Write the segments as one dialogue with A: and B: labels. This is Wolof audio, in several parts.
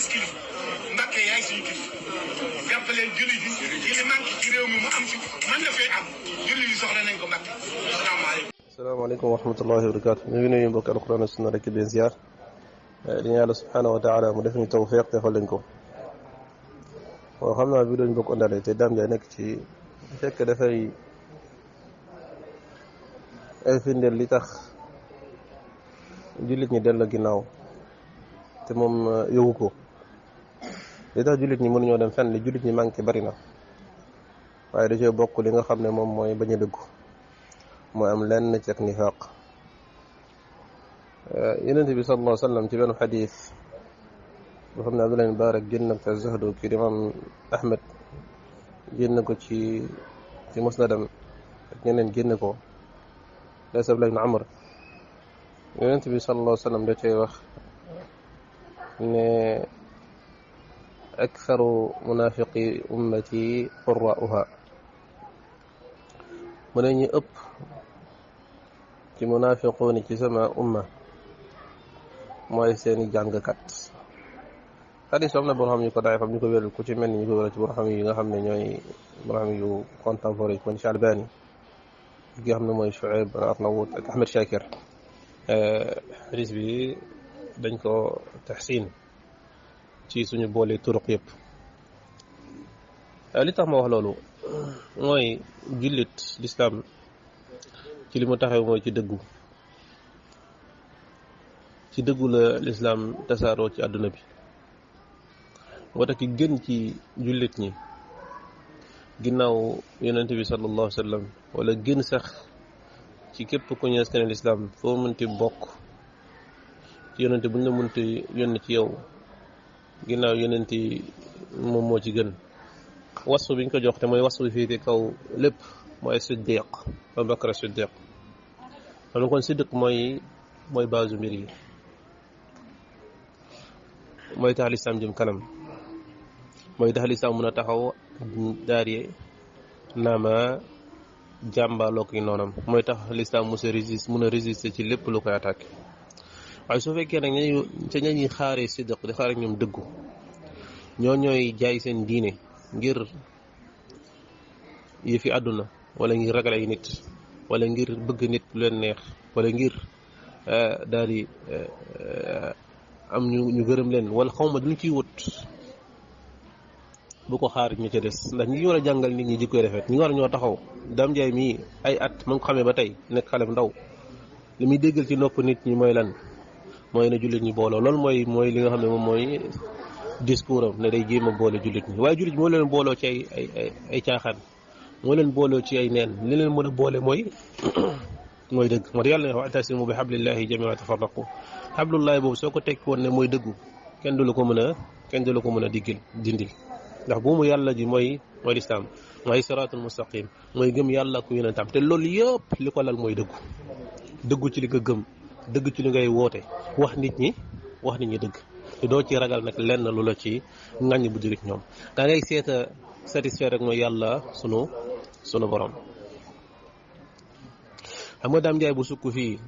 A: des kilifa Mbàkke yaay suñu kilifa jàppaleen julli ji li manqué ci réew mi mu am ci mën na fee am julli yi soxla nañ ko Mbàkke.
B: asalaamaaleykum wa rahmatullahi wa barakaatu. ñu ngi nuyu mbokk alquran sunna rek di ziar di ñaan Yàlla subhanahu wa taala mu def ñu tawfiq te defal leen ko. waaw xam naa bi doon bokk àndaale te Dame Ndiaye nekk ci fekk dafay ay firndeel li tax jullit ñi dellu ginnaaw te moom yëgu ko. li tax jullit ñi mënuñoo dem fenn li jullit ñi manqué bari na waaye da cee bokk li nga xam ne moom mooy bañ a dëggu mooy am lenn ci ak nifaaq. Yonent bi sallallahu alayhi wa sallam ci benn xadiis boo xam ne Abdullah ibn Mubarak génn na ko Zuhd ki Imam Ahmad génn ko ci musnadam ak ñeneen génn ko les Abdullah ibn Amr. Yonent bi sallallahu alayhi wa sallam da cay wax ne aktharu munafiqi ummati qurra'uha mu ne ñu ëpp ci munafiqooni ci sama umma mooy seeni jàngkat. xadis am na boo xam ñu ko daay fam ñu ko wéral ku ci mel ni ñu ko wéral ci boo xam yi nga xam ne ñooy boo xam yu contemporain kon ci Albani ki nga xam ne mooy Shu'ayb Arnaout ak Ahmed Shakir. xadis bi dañ ko taxsin ci suñu boole turuq yëpp. li tax ma wax loolu mooy jullit lislaam ci li mu taxaw mooy ci dëggu la lislaam tasaaroo ci àdduna bi. moo tax ki gën ci jullit ñi ginnaaw yonent bi sallallahu alayhi wa sallam wala gën sax ci képp ku ñu askan lislaam foo mënti bokk ci yonent bu ñu la mënti yónni ci yow ginnaaw yonent yi moom moo ci gën. wasfu bi ñu ko jox te mooy wasfu bi fii kaw lépp mooy siddiq Abu Bakr siddiq. xam kon siddiq mooy baasu mbir yi mooy tax lislaam jëm kanam mooy tax lislaam mën a taxaw daaree naama jàmbaaloo ko noonam mooy tax lislaam mën a résister ci lépp lu koy attaqué. waaye su fekkee nag ñuy xaaree siddiq di xaar ak ñoom dëggu ñooy jaay seen diine ngir yëfi àdduna wala ngir ragal ay nit wala ngir bëgg nit lu leen neex wala ngir daal di am ñu gërëm leen wala xawma duñ ciy wut bu ko xaar ñu ca des ndax ñi war a jàngal nit ñi jikkoy rafet ñi war a ñoo taxaw. Dame Ndiaye mii ay at ma nga xamee ba tey nekk xale bu ndaw li muy déggal ci nopp nit ñi mooy lan mooy na jullit ñi booloo loolu mooy li nga xam ne moom mooy discours am ne day jéem a boole jullit ñi waaye jullit moo leen booloo ci ay caaxaan moo leen booloo ci ay neen li leen mën a boole mooy dëgg. moo tax yàlla ne wa'tasimu bi hablillahi jamii'an tafarraqu hablullahi boobu soo ko tekki woon ne mooy dëggu kenn du la ko mën a dindil ndax buumu yàlla ji mooy lislaam mooy siraatul mustaqim mooy gëm yàlla ku yonentam te loolu yëpp li ko lal mooy dëggu ci li nga gëm dëgg ci li ngay woote wax nit ñi dëgg te doo ci ragal nag lenn lu la ci ŋàññ bu jurit ñoom da ngay seeta satisfaire rek mooy yàlla sunu borom. xam nga Dame Ndiaye bu sukk fii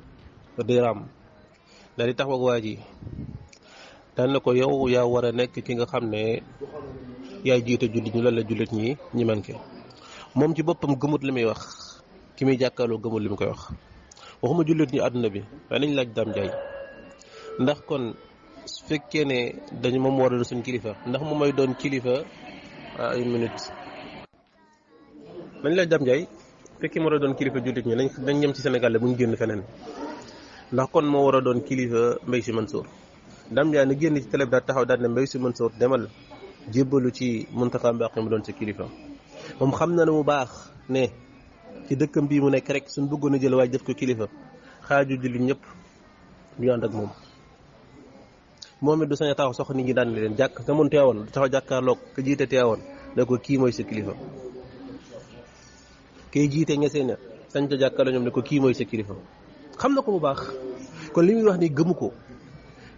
B: diraam daal di taxaw ak waa ji daan na ko yow yaa war a nekk ki nga xam ne yaay jiite jullit ñi loolu la jullit ñi manqué. moom ci boppam gëmut li muy wax ki muy jàkkaarloo gëmut li mu koy wax waxuma jullit ñi àdduna bi waaye nañ laaj Dame Ndiaye ndax kon su fekkee ne dañu moom war a doon suñ kilifa ndax moom mooy doon kilifa ay minutes nañ laaj Dame Ndiaye fekkee moo war a doon kilifa jullit ñi nañ ñem ci Sénégal la bu ñu génn feneen ndax kon moo war a doon kilifa Mbaye Sy Mansour. Dame Ndiaye na génn ci télé bi daal taxaw daal ne Mbaye Sy Mansour demal jébbalu ci Mountakha Mbacké mu doon sa kilifa. moom xam na ne mu baax ne ci dëkkam bii mu nekk rek suñ bëggoon a jël waaye def ko kilifa xaaju jullit ñëpp ñu ànd ak moom it du sañ a taxaw sox nit ñi daan leen jàkk te mun teewoon du taxaw jàkkaarloog ka jiite teewoon ne ko kii mooy sa kilifa. kay jiite ñesee na sañ ta jàkkaarloo ñoom ne ko kii mooy sa kilifa xam na ko bu baax kon li muy wax ni gëmu ko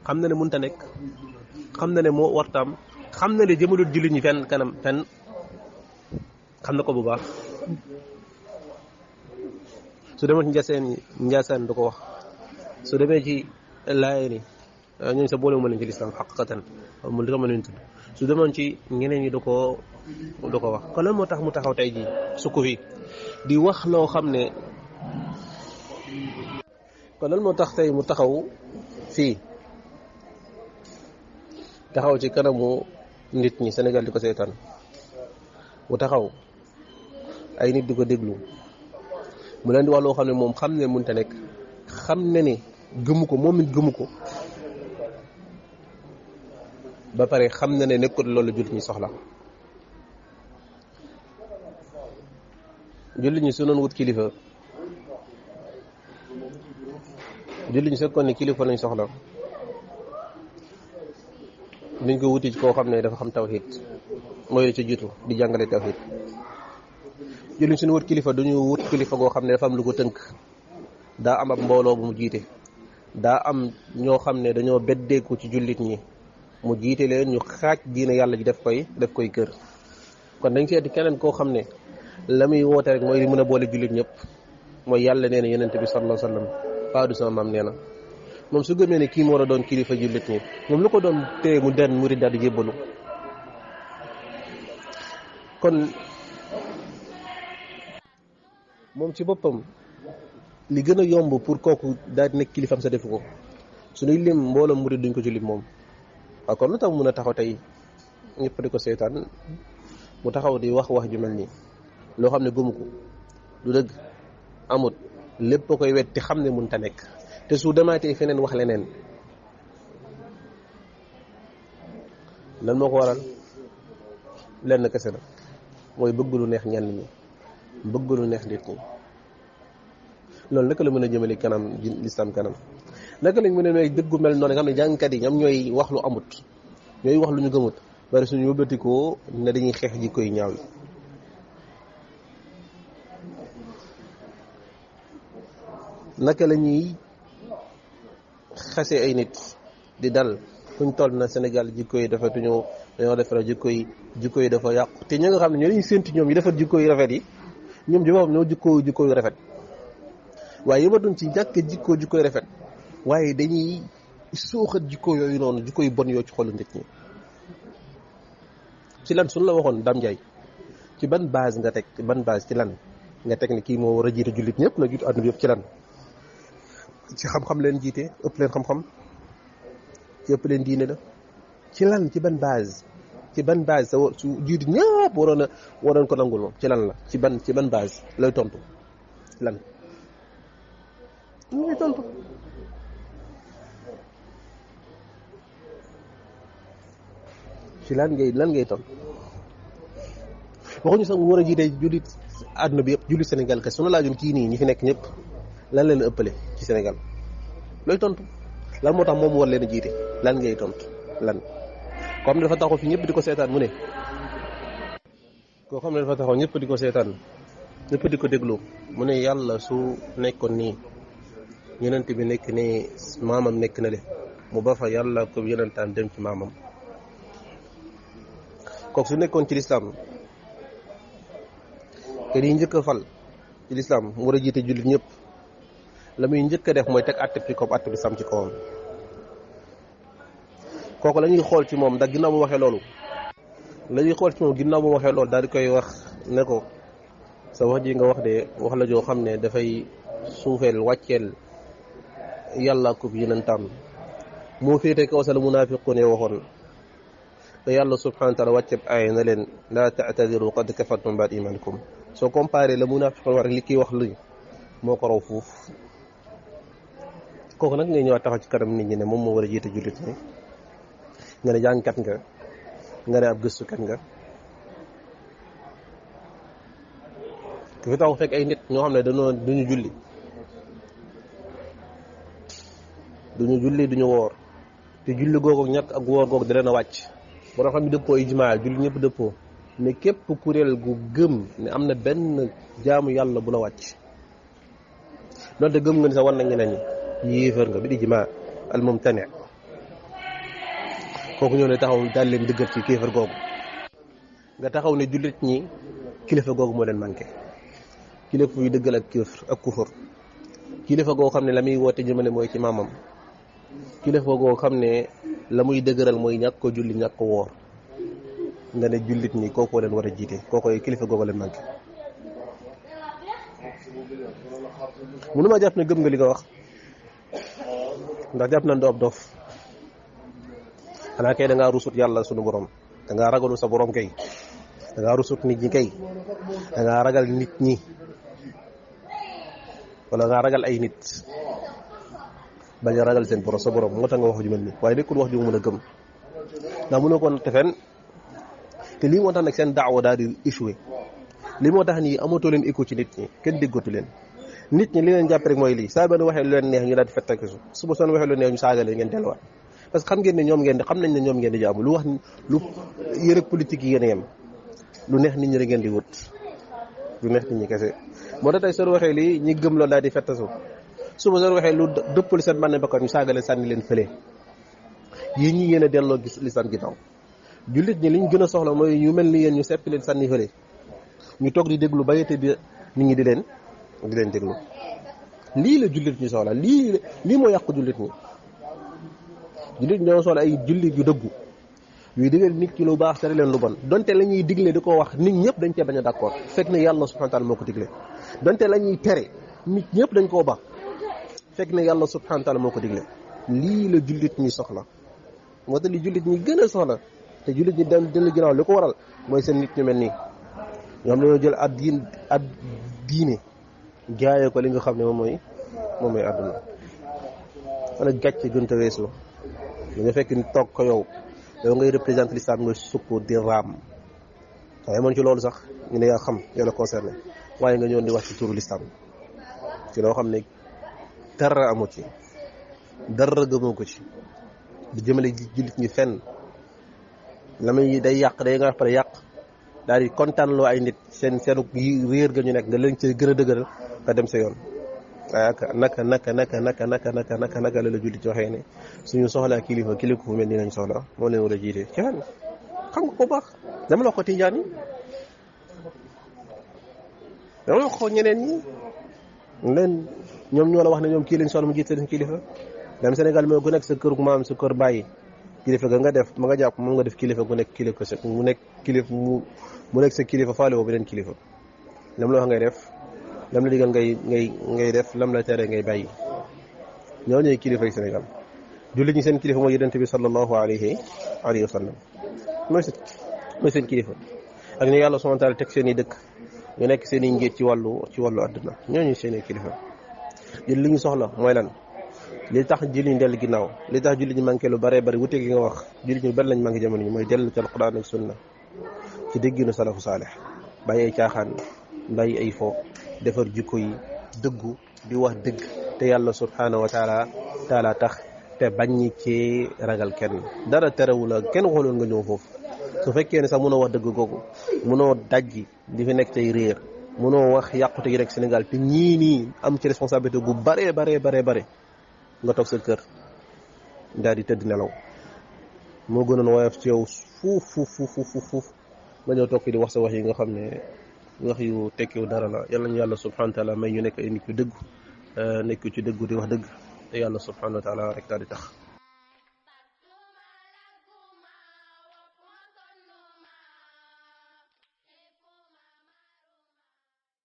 B: xam na ne mënta nekk xam na ne moo wartaam xam na ne jëmalul jullit ñi fenn kanam fenn xam na ko bu baax. su demee ci Njaasaan du ko wax su demee ci Laayeen ñooñu sa boole ma leen ci lislaam xaqiqatan mu li ko mën leen tudd su demoon ci ñeneen ñi du ko wax kon lan moo tax mu taxaw tey jii sukk fi di wax loo xam ne kon lan moo tax tey mu taxaw fii taxaw ci kanamu nit ñi Sénégal di ko seetaan mu taxaw ay nit di ko déglu mu leen di wax loo xam ne moom xam ne mënta nekk xam ne ni gëmu ko moom it gëmu ko ba pare xam na ne nekkul loolu jullit ñi soxla jullit ñi su doon wut kilifa jullit ñi fekkoon ne kilifa lañ soxla dañ ko wuti ci koo xam ne dafa xam tawhid mooy la ci jiitu di jàngale tawhid jullit ñi suñu wut kilifa duñu wut kilifa goo xam ne dafa am lu ko tënk daa am ab mbooloo bu mu jiite daa am ñoo xam ne dañoo beddeeku ci jullit ñi mu jiite leen ñu xaaj diine yàlla ji def koy kër kon dañ seeti keneen koo xam ne la muy woote rek mooy li mën a boole jullit ñëpp mooy yàlla nee na yonent bi sallallahu alayhi wasallam faadu sama maam nee na moom su gëmee ne kii moo war a doon kilifa jullit ñi moom lu ko doon téye mu den murid daal di jébbalu kon moom ci boppam li gën a yomb pour kooku daal di nekk kilifam sa defu ko suñuy lim mbooloo murid duñ ko ci lim moom waaw kon lu tax mun a taxaw tey ñëpp di ko seetaan mu taxaw di wax ju mel nii loo xam ne gëmu ko du dëgg amut lépp a koy wet te xam ne mun ta nekk te su demaatee feneen wax leneen lan moo ko waral lenn kese la mooy bëgg lu neex ñenn ñi bëgg lu neex nit ñi loolu naka la mën a jëmale kanam lislaam kanam naka lañ mën a nooy dëggu mel noonu nga xam ne jàngkat yi ñoom ñooy wax lu amut ñooy wax lu ñu gëmut bari suñu wëbbatikoo ne dañuy xeex jikko yi ñaaw yi naka la ñuy xase ay nit di dal fuñ toll na Sénégal jikko yi dafa tuñu dañoo defar jikko yi dafa yàqu te ñi nga xam ne ñoo dañuy séntu ñoom yi defar jikko yu rafet yi ñoom ci boppam ñoo jikko yu rafet waaye yëmatuñ ci ñàkk jikko yu rafet waaye dañuy suuxat jikko yooyu noonu jikko yu bon yoo ci xolu nit ñi ci lan suñu la waxoon Dame Ndiaye ci ban base nga teg ban base ci lan nga teg ne kii moo war a jiite jullit ñëpp na jiitu àdduna yëpp ci lan ci xam-xam leen jiite ëpp leen xam-xam ci ëpp leen diine la ci lan ci ban base sa su jiitu ñëpp waroon ko nangul moom ci lan la ci ban base lay tontu lan lay tontu ci lan ngay tontu waxuñu sax mu war a jiite jullit àdduna bi yëpp jullit Sénégal kese su na laajoon kii nii ñi fi nekk ñëpp lan leen ëppale ci Sénégal looy tontu lan moo tax moom war leen a jiite lan ngay tontu lan koo xam ne dafa taxaw fi ñëpp di ko seetaan mu ne koo xam ne dafa taxaw ñëpp di ko seetaan ñëpp di ko déglu mu ne yàlla su nekkoon nii yonent bi nekk ne maamam nekk na le mu ba fa yàlla ko yonentaan dem ci maamam kooku su nekkoon ci lislaam te di njëkk a fal ci lislaam mu war a jiite jullit ñëpp la muy njëkk a def mooy teg àtte ci kaw àtte bi sam ci kawam kooku la ñuy xool ci moom ndax ginnaaw bu waxee loolu daal di koy wax ne ko sa wax ji nga wax de wax la joo xam ne dafay suufeel wàcceel yàlla ko yonentam moo féete kaw sa la munaafiqun waxoon te yàlla subhanahu wa taala wàcceb aaya na leen laa ta'tadiru qad kafartum ba'da imanikum soo comparé la munaafiqun wax rek li kii wax luñ moo ko raw fuuf kooku nag ngay ñëwaat taxaw ci kanam nit ñi ne moom moo war a jiite jullit ñi nga ne jàngkat nga ne ab gëstukat nga ku fi taxaw fekk ay nit ñoo xam ne duñu julli duñu woor te julli googu ñàkk ak woor googu da leen a wàcc boo xam ne dëppoo ijmaa julli ñëpp dëppoo mais képp kuréel gu gëm ne am na benn jaamu yàlla bu la wàcc donte gëm nga ni sax war na ñeneen ñi yéefar nga bi di ijmaa al mumtani kooku ñoo ne taxaw daal leen dëggal ci kéefar googu nga taxaw ne jullit ñi kilifa googu moo leen manqué kilifa yu dëggal ak kufur kilifa goo xam ne la muy woote jëmale mooy ci maamam kilifa goo xam ne la muy dëgëral mooy ñàkk ko julli ñàkk ko woor nga ne jullit ñi kookoo leen war a jiite kookoo kilifa googu leen manqué. mënuma jàpp ne gëm nga li nga wax ndax jàpp nañ doo ab dof xanaa kay da ngaa rusut yàlla sunu borom da ngaa ragalu sa borom kay da ngaa rusut nit ñi kay da ngaa ragal nit ñi wala ngaa ragal ay nit bañ a ragal seen borom sa borom moo tax nga wax ju mel ni waaye nekkul wax ju mën a gëm ndax mënoo ko natt fenn te lii moo tax nag seen daawa daal di échoué lii moo tax nii amatoo leen écho ci nit ñi kenn déggatu leen nit ñi li leen jàpp rek mooy lii saa benn waxee lu leen neex ñu daal di fettakisu suba soon waxee lu neex ñu saaga leen ngeen delluwaat parce que xam ngeen ne ñoom ngeen di xam nañ ne ñoom ngeen di jaamu lu wax lu yërëg politique yi yéen a yem lu neex nit ñi rek ngeen di wut lu neex nit ñi kese moo tax tey soo waxee lii ñi gëm loolu daal di fettasu suba soo waxee lu dëppal seen mën bakkan ñu saaga leen sànni leen fële yéen ñi yéen a delloo gis lisaan ginnaaw jullit ñi liñ gën a soxla mooy ñu mel ni yéen ñu seppi leen sànni fële ñu toog di déglu bayete bi nit ñi di leen déglu lii la jullit ñi soxla lii moo yàqu jullit ñi ñoo soxla ay jullit yu dëggu yuy digal nit ki lu baax tere leen lu bon donte la ñuy digle di ko wax nit ñëpp dañ cee bañ a d'accord fekk ne yàlla subhanahu wa taala moo ko digle donte la ñuy tere nit ñëpp dañ koo baax fekk ne yàlla subhanahu wa taala moo ko digle lii la jullit ñi soxla moo tax li jullit ñi gën a soxla te jullit ñi dem dellu ginnaaw li ko waral mooy seen nit ñu mel nii ñoom dañoo jël ad diine jaayee ko li nga xam ne moom mooy àdduna wala gàcce gën a weesu dañoo fekk ni toog ko yow ngay représenté l'islam nga sukk di raam waaye moom ci loolu sax ñu ne yaa xam yow la concerné waaye nga ñëw di wax ci turu l'islam ci loo xam ne dara amu ci dara gëmoo ko ci di jëmale jullit ñi fenn la muy day yàq day nga wax pare yàq daal di kontaan loo ay nit seen réer ga ñu nekk nga leen ci gën a dëgëral nga dem sa yoon waaye naka la jullit ci waxee ne suñu soxlaa kilifa fu mel nii lañ soxla moo leen war a jiite ci fan xam nga ko baax dama la ko tijaan yi dama la ko ñeneen ñi leen ñoom ñoo la wax ne ñoom kii lañ soxla mu jiite seen kilifa dem Sénégal moo ku nekk sa kër maam sa kër bàyyi kilifa ga nga def ma nga jàpp moom nga def kilifa gu nekk kilifa mu nekk kilifa mu nekk sa kilifa faale woo beneen kilifa lam la wax ngay def lam la digal ngay def lam la tere ngay bàyyi ñoo ñooy kilifa yi Sénégal jullit ñi seen kilifa mooy yonent bi sallallahu alayhi wa sallam mooy seen kilifa ak ni yàlla subhanahu wa ta'ala teg seen i dëkk ñu nekk seen i njiit ci wàllu àdduna ñooñu seen i kilifa jël li ñu soxla mooy lan li tax jullit ñi dellu ginnaaw li tax jullit ñi manqué lu bare bari wuute gi nga wax jullit ñi bari lañ manqué jamono ñi mooy dellu ci alquran ak sunna ci dégginu salafu saalih bàyyi ay caaxaan bàyyi ay fo defar jikko yi dëggu di wax dëgg te yàlla subhanahu wa taala tax te bañ ci ragal kenn dara terewul la kenn xooloon nga ñëw foofu su fekkee ne sax mënoo wax dëgg googu mënoo dajji di fi nekk tey réer mënoo wax yàqute gi rek Sénégal te ñii nii am ci responsabilité gu bare nga toog sa kër daal di tëdd nelaw moo gënoon woyof ci yow fuuf nga ñëw toog di wax sa wax yi nga xam ne wax yu tekkiw dara la yàlla ñu yàlla subhanahu wa taala may ñu nekk ay nit yu dëggu nekk ci dëggu di wax dëgg te yàlla subhanahu wa taala rek daal di tax